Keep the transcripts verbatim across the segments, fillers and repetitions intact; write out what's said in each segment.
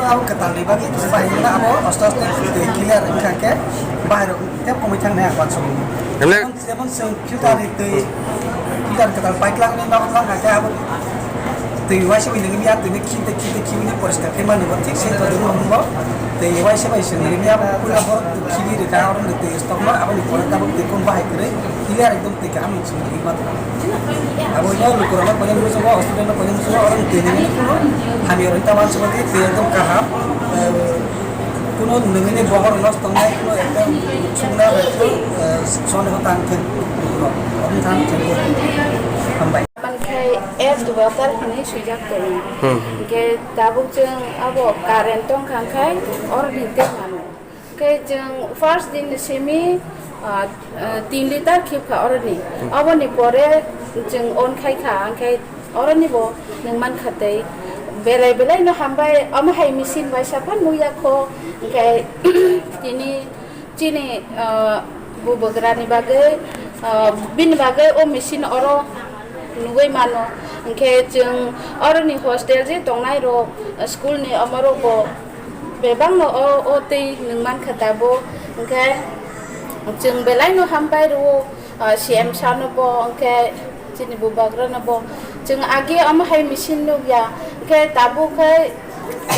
Abo kwtal ni bagwi kisa bahai wngna abo aste aste twi clear wngkha khe bahai rok khe komwi thang nai ang uansukgo. Emne? Jemon, jemon chwng filter ni twi, filter kwtal pipe langni nok wngkha khe abo twi uaisa bai nangya twi ni khite khite khiwi ni poriskar khe mani bo thik se twi ni bo twi uaisa bai se nangya abo pura borok khibi rwkha oro ni twi stock ma abo ni pore tabuk twi kom bahai kwrwi clear ekdom twi kaham ni. Abo no lukurokno koinai muchungo, hospital no koinai muchungo, oro twi nini kuno hamya rok ta uansukgo tei twi ekdom kaham. Eh, kuno nini bohor nosto wngnai, kuno ekdom sukna bai kuno, eh, sono tang thung lukurok. Oro tang thung. Hambai. Mankhai air to water hinwi swijak tongo. Hmm. Hwnkhe tabuk chwng abo current tongkha hwnkhe oro ni tei mano. Khe chwng first din ni simi, ah, ah, tin litre khibkha oroni. Oboni pore chwng on khaikha, hwnkhe oroni bo nwng mankha tei berai belai no hambai, omo hai machine bai saphang nukya kho, hwnkhe tini chini, ah, bubagra ni bagwi, ah, bini bagwi o machine oro nugwi mano. Hwnkhe chwng oroni hostel je tongnai rok, school ni omo rok bo bebak no o, o twi nwng mankha tabuk. Hwnkhe chwng belai no hambai rwo, ah, C M sir no bo, hwnkhe chini bubagra no bo. Chwng age omo hai machine nukya, hwnkhe tabuk khe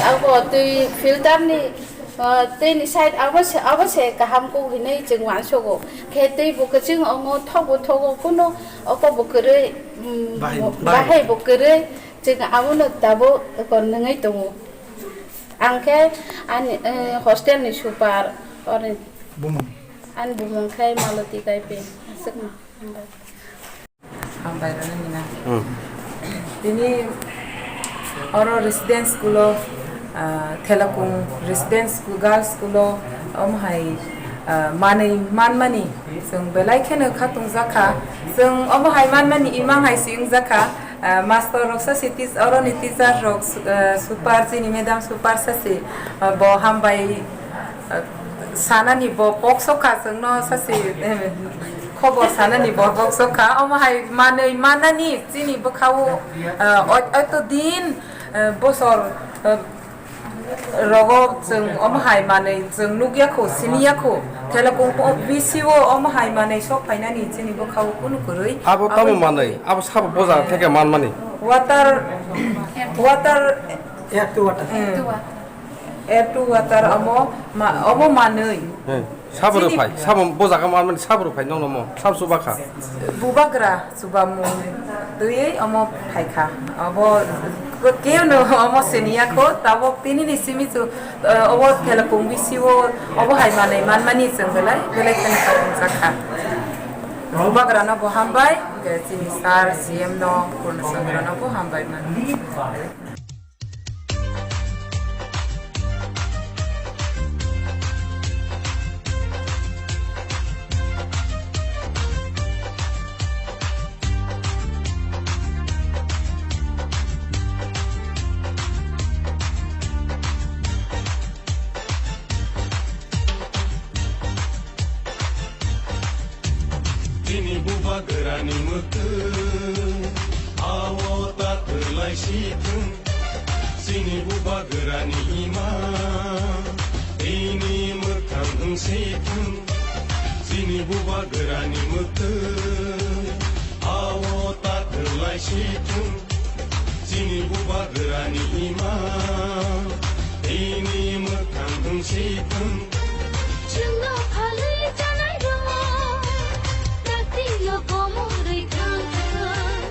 abo twi filter ni, ah, twi ni side abo se, abo se kaham kok hinwi chwng uansugo. Khe twi bo kwchwng wngo, thok bo thogo, kuno oko bo kwrwi, mm, bahai, bahai. Bahai bo kwrwi, chwng abono tabuk kon nungwi tongo. Ang khe ani, eh, hostel ni super, ori. Bumung. Ani bumung khe Maloti Kaipe. Aswkno. Hambai rwna nina. Hmm. Tini oro residence school o, ah, Thelakung residence school, girls school o, omo hai, ah, manwi manmani chwng belai kheno khatung jakha. Chwng omo hai manmani imang hai si wng jakha. Ah, master rok sasi tis-, oroni teacher rok su-, ah, super, chini madam super sasi, ah, bo hambai, ah, sanani bo pok sokha chwngno sasi, eh, khobor sanani bo pok sokha. Omo hai manwi manani chini bwkhao, ah, ot-, oto din, ah, bosor, ah, rogo chwng omo hai manwi chwng nukya kho, siniya kho. Thelakung po-, bisi o omo hai manwi sok phainani chini bwkhao kunu kwrwi. Abo tamo manwi, abo sabo boja theke manmani. Water, water, Air to water. Hmm. Air to water omo ma-, omo manwi. Hmm. Sabo rwphai, sabo bo jaga manmani sabo rwphai nokno mo, sabo chuba kha. Bubagra chubamung twiwi omo phaikha. Abo keno omo siniya kho, tabok tini ni simi chu, eh, obo Thelakung bisi o obo hai manwi manmani chwng belai, belai kheno khatung jakha. Bubagra no bo hambai, hwnkhe chini sir C M no, Purna Chandra no bo hambai man. Chini bubagrani mwtwng, ao ta kwlai si thung. Chini bubagrani ima, tini mwkhang wng si thung. Chini bubagrani mwtwng, ao ta kwlai si thung. Chini bubagrani ima, tini mwkhang wng si thung. Chwngno phalwi chanai rok, taktino komorwi thang thang.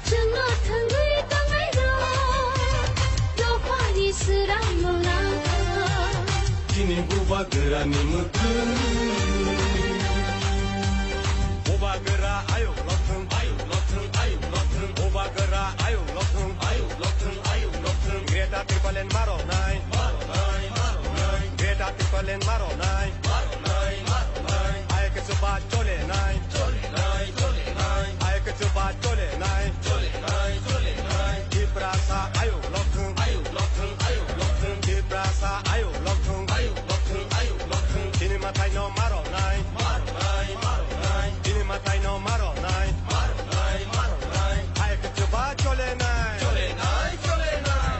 Chwngno thwngwi tongnai rok, dophani swrang mwlang thang. Chini bubagrani mwtwng. Bubagra ayuk lothwng, ayuk lothwng, ayuk lothwng. Bubagra ayuk lothwng, ayuk lothwng, ayuk lothwng. Greater Tipraland maronai, maronai, maronai. Greater Tipraland maronai, maronai, maronai. Ayuk chuba cholenai, cholenai, cholenai. Ayuk chuba cholenai, cholenai, cholenai. Tiprasa ayuk lothwng, ayuk lothwng, ayuk lothwng. Tiprasa ayuk lothwng, ayuk lothwng, ayuk lothwng. Chini mwtai no maronai, maronai, maronai. Chini mwtai no maronai, maronai, maronai. Ayuk chuba cholenai, cholenai, cholenai.